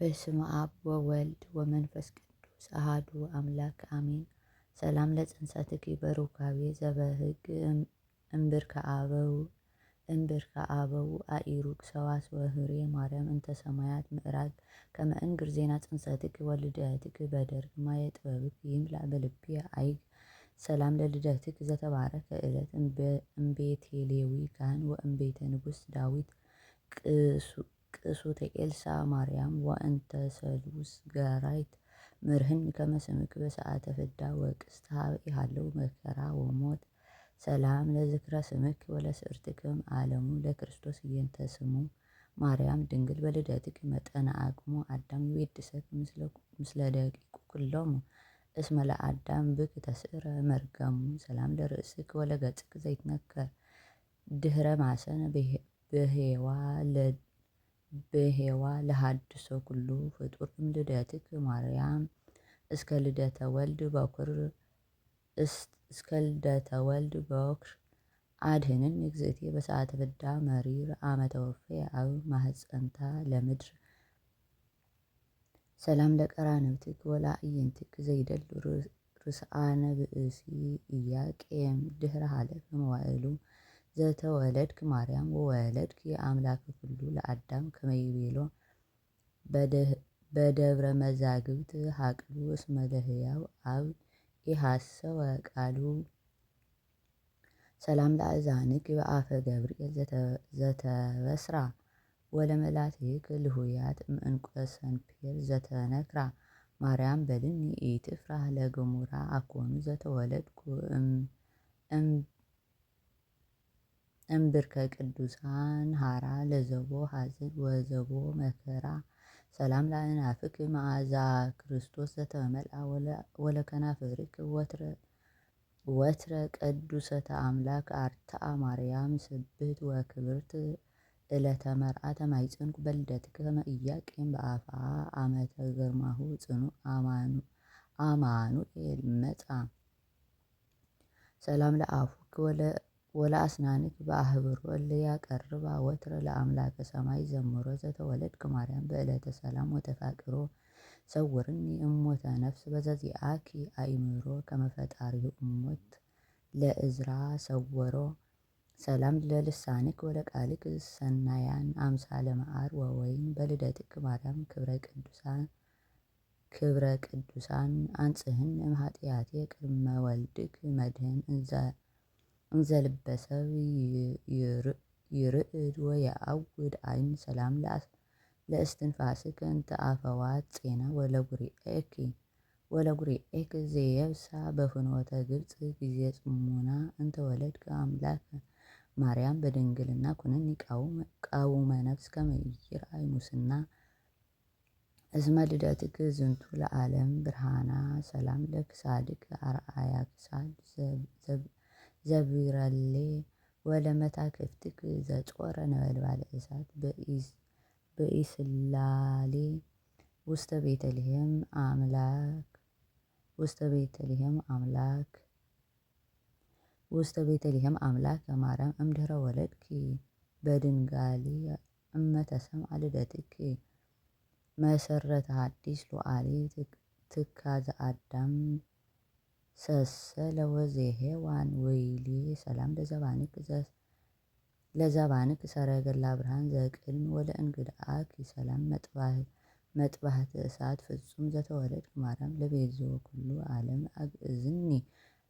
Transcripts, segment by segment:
በስመ አብ ወወልድ ወመንፈስ ቅዱስ አሐዱ አምላክ አሜን። ሰላም ለጽንሰትኪ በሩካቤ ዘበሕግ እምብርከ አበው እምብርከ አበው አኢሩግ ሰዋስወ ህሬ ማርያም እንተ ሰማያት ምዕራግ ከመ እንግር ዜና ጽንሰትኪ ወልደትኪ በደርግ ማየ ጥበብኪ ይምላእ በልቤ አይግ። ሰላም ለልደትኪ ዘተባረከ ዕለት እምቤቴሌዊ ካህን ወእምቤተ ንጉሥ ዳዊት ቅሱተ ኤልሳ ማርያም ወእንተ ሰሉስ ገራይት ምርህን ከመ ስምክ በሰዓተ ፍዳ ወቅስት ሀበ ኢሃለው መከራ ወሞት። ሰላም ለዝክረ ስምክ ወለስዕርትክም ዓለሙ ለክርስቶስ እየንተ ስሙ ማርያም ድንግል በልደትክ መጠነ አቅሙ አዳም ይዌድሰክ ምስለ ደቂቁ ኩሎሙ እስመ ለአዳም ብክ ተስዕረ መርገሙ። ሰላም ለርእስክ ወለገጽክ ዘይትነከር ድህረ ማሰነ ብሄዋ ለሃድሶ ኩሉ ፍጡር እምልደትክ ማርያም እስከ ልደተ ወልድ በኩር እስከ ልደተ ወልድ በኩር አድህንን እግዝእቴ በሰዓተ ፍዳ መሪር አመ ተወፈየ አብ ማህፀንታ ለምድር። ሰላም ለቀራንብትክ ወለአዕይንትክ ዘይደሉ ርስአነ ብእሲ ኢያቄም ድህረ ሀለፈ መዋዕሉ ዘተወለድክ ማርያም ወወለድኪ አምላከ ኩሉ ለአዳም ከመ ይቤሎ በደብረ መዛግብት ሀቅሉ እስመ ለሕያው አብ ኢሐሰወ ቃሉ። ሰላም ለአእዛንክ በአፈ ገብርኤል ዘተበስራ ወለመላትክ ልሁያት እምዕንቆ ሰንፔር ዘተነክራ ማርያም በልኒ ኢትፍራህ ለገሞራ አኮኑ ዘተወለድኩ እምብርከ ቅዱሳን ሃራ ለዘቦ ሐዘን ወዘቦ መከራ። ሰላም ለአእናፍክ መዓዛ ክርስቶስ ዘተመልአ ወለከናፍርክ ወትረ ቅዱሰተ አምላክ አርትአ ማርያም ስብህት ወክብርት ዕለተ መርዓተ ማኅፀንኩ በልደትከ ከመ ኢያቄም በአፍአ አመተ ግርማሁ ጽኑዕ አማኑኤል መጻ። ሰላም ለአፉክ ወለአስናንክ በአህብሮ እለ ያቀርባ ወትረ ለአምላከ ሰማይ ዘምሮ ዘተወለድክ ማርያም በዕለተ ሰላም ወተፋቅሮ ሰውርኒ እሞተ ነፍስ በዘዚአኪ አእምሮ ከመ ፈጣሪሁ እሞት ለእዝራ ሰወሮ። ሰላም ለልሳንክ ወለቃልክ ሰናያን አምሳለ መዓር ወወይን በልደትክ ማርያም ክብረ ቅዱሳን አንጽህን እምኃጢአቴ ቅድመ ወልድክ መድህን እንዘልበሰብ ይርዕድ ወየአውድ አይን። ሰላም ለእስትንፋስክ እንተ አፈዋት ጼና ወለጉሪኤኪ ዘየብሳ በፍኖተ ግብጽ ጊዜ ጽሙና እንተወለድከ አምላከ ማርያም በድንግልና ኩነኒ ቃውመ ነፍስ ከመ ኢይርአይ ሙስና እስመ ልደትክ ዝንቱ ለዓለም ብርሃና። ሰላም ለክሳድክ አርአያ ክሳድ ዘቢረሌ ወለመታክፍትክ ዘጾረ ነበልባለ እሳት በኢስላሌ ውስተ ቤተልሔም አምላክ ውስተ ቤተልሔም አምላክ ውስተ ቤተልሔም አምላክ ማርያም እምድኅረ ወለድኪ በድንጋሌ እመተሰምዐ ልደትኪ መሰረተ ሐዲስ ሉዓሊ ትካዘ አዳም ሰሰለ ወዘሔዋን ወይሌ። ሰላም ለዘባንክ ሰረገላ ብርሃን ዘቅልም ወለእንግድዓኪ ሰላም መጥባሕተ እሳት ፍጹም ዘተወለድክ ማርያም ለቤዝወ ኩሉ ዓለም አግእዝኒ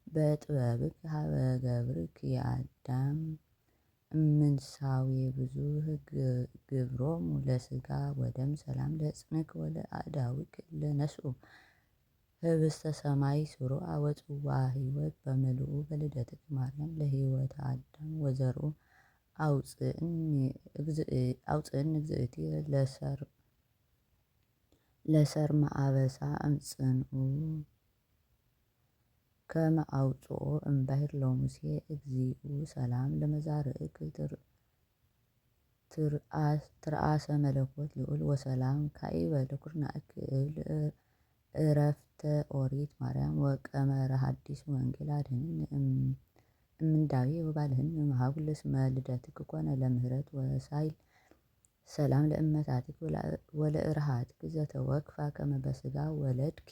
በጥበብክ ሀበ ገብርክ የአዳም እምንሳዌ ብዙኅ ግብሮሙ ለሥጋ ወደም። ሰላም ለሕፅንክ ወለአእዳዊክ ለነስኡ ህብስተ ሰማይ ስሩዕ ወጽዋ ሕይወት በምልኡ በልደትክ ማርያም ለሕይወተ አዳም ወዘርኡ አውፅእኒ እግዝእትየ ለሰርመ አበሳ እምጽንኡ ከመ አውፅኦ እምባሕር ለሙሴ እግዚኡ። ሰላም ለመዛርዕክ ትርአሰ መለኮት ልዑል ወሰላም ካዕበ ለኵርናእክ እብል ዕረፍተ ኦሪት ማርያም ወቀመረ ሐዲስ ወንጌል አድኅነኒ እምንዳቤ ወባልህን እምሃቡል እስመ ልደትክ ኮነ ለምህረት ወሳይል። ሰላም ለእመታትክ ወለእርሃትክ ዘተወክፋ ከመ በሥጋ ወለድኪ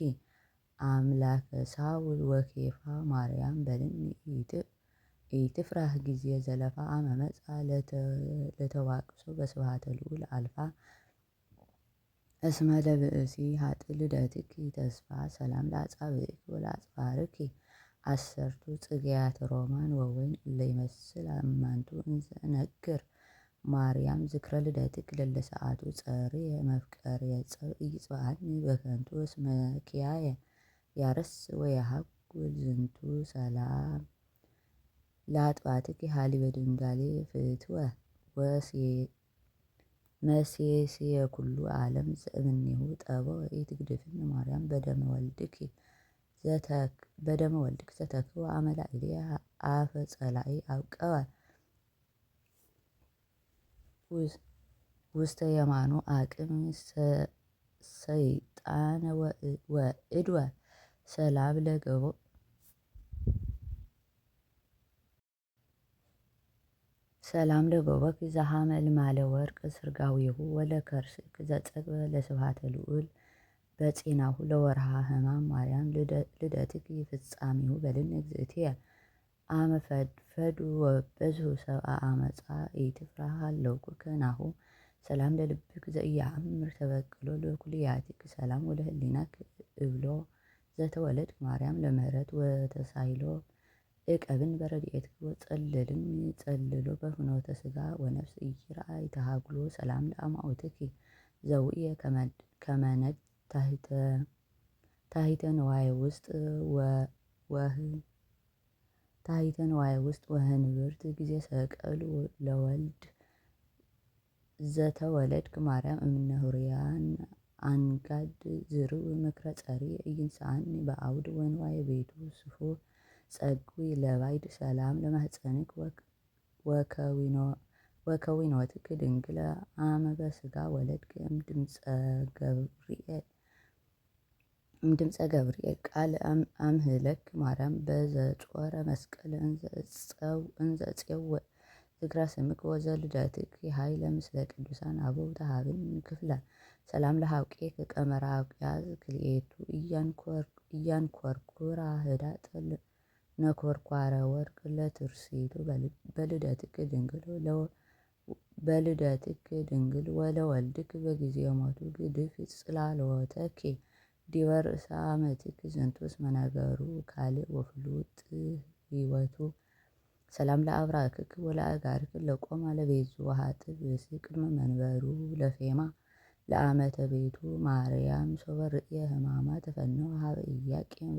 አምላከ ሳውል ወኬፋ ማርያም በልኒ ኢትፍራህ ጊዜ ዘለፋ አመ መጽአ ለተዋቅሶ በስብሐተ ልዑል አልፋ እስመ ለብእሲ ኃጥእ ልደትኪ ተስፋ ሰላም ለአጻብዕኪ ወለአጽፋርኪ አሰርቱ ጽጌያተ ሮማን ወወይን እለ ይመስል እማንቱ እንዘ እነግር ማርያም ዝክረ ልደትኪ ለለ ሰዓቱ ጸርየ መፍቀርየ ጸብእ ኢይጽብሐኒ በከንቱ እስመ ኪያየ ያረስ ወየሐጉል ዝንቱ ሰላም ለአጥባትኪ ሀሊበ ድንጋሌ ፍትወ መሴስየ ኩሉ ዓለም ዘእምኔሁ ጠበው ኢትግድፍኒ ማርያም በደመ ወልድኪ ዘተክወ አመላእልየ አፈ ጸላኢ አብቀወ ውስተ የማኑ አቅም ሰይጣን ወእድወ ሰላም ለገቦ ሰላም ለጎበክ ዘሐመልማለ ወርቅ ስርጋዊሁ ወለከርስክ ዘጸግበ ለስብሐተ ልዑል በጺናሁ ለወርሃ ሕማም ማርያም ልደትኪ ፍጻሜሁ በልን እግዝእትየ አመ ፈድፈዱ ወበዝሁ ሰብአ አመፃ ኢትፍራህ ሃለውኩከ ናሁ ሰላም ለልብክ ዘኢየአምር ተበቅሎ ለኩልያቲክ ሰላም ወለህሊናክ እብሎ ዘተወለድክ ማርያም ለምህረት ወተሳይሎ እቀብን በረድኤትክ ወጸልልን ጸልሎ በፍኖተ ሥጋ ወነፍስ ኢይርአይ ተሃግሎ ሰላም ለአማዑትኪ ዘውእየ ከመነድ ታሕተ ንዋየ ውስጥ ታሕተ ንዋየ ውስጥ ወህንብርት ጊዜ ሰቀሉ ለወልድ ዘተወለድክ ማርያም እምነ ህሩያን አንጋድ ዝርው ምክረ ጸሪ ኢይንስአኒ በአውድ ወንዋየ ቤቱ ስፉሕ ጸጉ ለባይድ ሰላም ለማህፀንክ ወከዊኖትክ ድንግለ አመ በሥጋ ወለድክ እምድምፀ ገብርኤል ቃል አምህለክ ማርያም በዘጾረ መስቀል እንዘ እፄውእ ዝክረ ስምክ ወዘልደትኪ ኃይለ ምስለ ቅዱሳን አበው ተሃብን ክፍለ ሰላም ለሐውቄክ ቀመራ አውቅያዝ ክልኤቱ እያንኮርኩራ ህዳጥ ነኮርኳረ ወርቅ ለትርሲቱ በልደትክ ድንግል ወለወልድክ በጊዜ ሞቱ ግድፍ ጽላሎተኪ ዲበ ርእሰ አመትክ ዝንቱ እስመ ነገሩ ካልእ ወፍሉጥ ሕይወቱ ሰላም ለአብራክክ ወለአጋርክ ለቆማ ለቤዙ ወሃጥብ ብእሲ ቅድመ መንበሩ ለፌማ ለአመተ ቤቱ ማርያም ሶበ ርእየ ህማማ ተፈነወ ሀበ ኢያቄም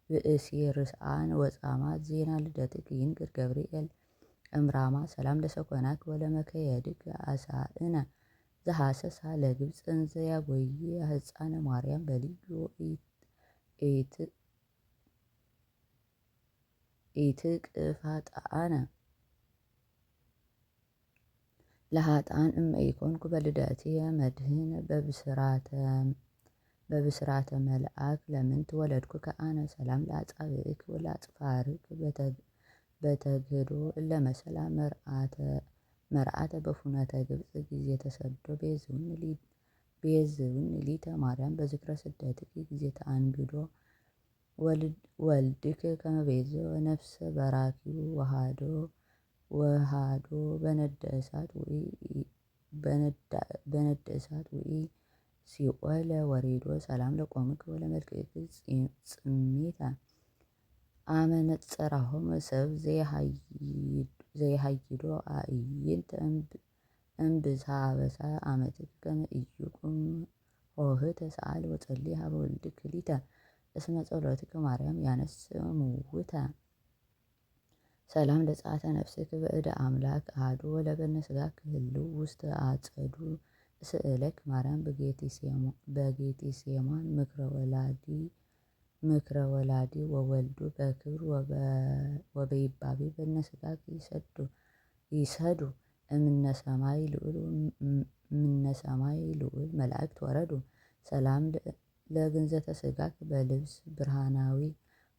ብእሲ ርስአን ወጻማት ዜና ልደትክ ይንግር ገብርኤል እምራማ ሰላም ለሰኮናክ ወለመከየድክ አሳእነ ዘሐሰሳ ለግብፅ እንዘ ያጎይ ህፃነ ማርያም በልዩ ኢትቅፋጣነ ለኃጥኣን እመ ኢኮንኩ በልደትየ መድህን በብስራተ መልአክ ለምንት ወለድኩከ አነ ሰላም ለአጻብዕክ ወለአጽፋርክ በተግህዶ እለ መሰላ መርዓተ በፉነተ ግብፅ ጊዜ ተሰዶ ቤዝውን ሊተ ማርያም በዝክረ ስደትኪ ጊዜ ተአንግዶ ወልድክ ከመ ቤዝ ነፍሰ በራኪው ወሃዶ በነደ እሳት ውኢ ሲኦለ ወሬዶ ሰላም ለቆምክ ወለመልክዕክ ጽሜታ አመ ነጸራሆሙ ሰብ ዘይሃይዶ አዕይንተ እምብዝሃ አበሳ አመትከ ከመ ኢይቁም ሆህተ ሰአል ወጸልይ ሀበ ወልድክ ሊተ እስመ ጸሎትከ ማርያም ያነሥእ ምውተ። ሰላም ለጸአተ ነፍስክ በእደ አምላክ አሐዱ ወለበነ ሥጋክ ህልው ውስተ አጸዱ ስእለክ ማርያም በጌቴሴማን ምክረ ወላዲ ወወልዱ በክብር ወበይባቤ በነ ሥጋክ ይሰዱ እምነ ሰማይ ልዑል መላእክት ወረዱ። ሰላም ለግንዘተ ሥጋክ በልብስ ብርሃናዊ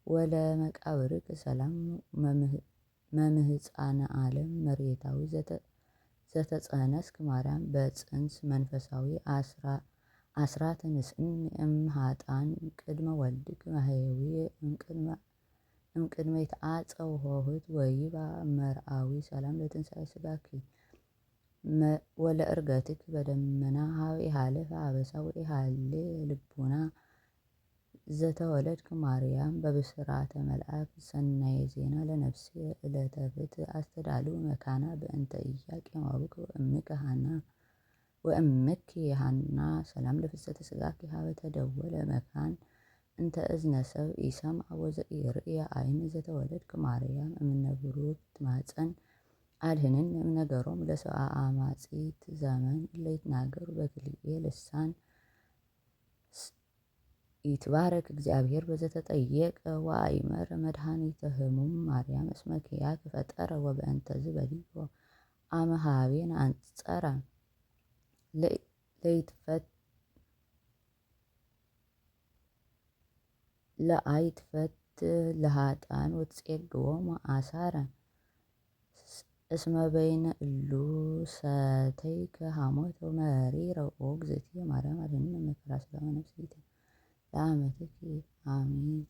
ወለመቃብርክ ሰላም መምህፃነ ዓለም መሬታዊ ዘተጸነስክ ማርያም በጽንስ መንፈሳዊ አስራት ንስእን እምኃጥኣን ቅድመ ወልድክ ማሕየዊ እምቅድመ ይትዓጸው ኆኅት ወይብአ መርዓዊ ሰላም ለትንሣኤ ሥጋኪ ወለዕርገትኪ በደመና ሀበ ኢሃለፈ አበሳ ወኢሃሌ ልቡና ዘተወለድክ ማርያም በብስራተ መልአክ ሰናየ ዜና ለነፍሴ ዕለተ ፍትሕ አስተዳልው መካና በእንተ ኢያቄም አቡከ ወእምኪ ሐና ሰላም ለፍሰተ ሥጋኪ ሀበ ተደወለ መካን እንተ እዝነ ሰብእ ኢሰምዐ ወዘኢርእየ ዓይን ዘተወለድክ ማርያም እምነ ቡርክት ማኅፀን አድኅነኒ እምነገሮሙ ለሰብአ አማጺት ዘመን እለ ይትናገሩ በክልኤ ልሳን። ይትባረክ እግዚአብሔር በዘተጠየቀ ወአእመረ መድኃኒተ ህሙም ማርያም እስመ ኪያከ ፈጠረ ወበእንተ ዝበሊዮ አመ ኀቤነ አንጸረ ለአይትፈት ለኃጥኣን ወትጼግዎሙ አሳረ እስመ በይነ እሉ ሰተይከ ሐሞተ መሪረ ኦ እግዝእትየ ማርያም አድኅነኒ መከራ ሥጋ ወነፍስ ለአመትኪ አሜን።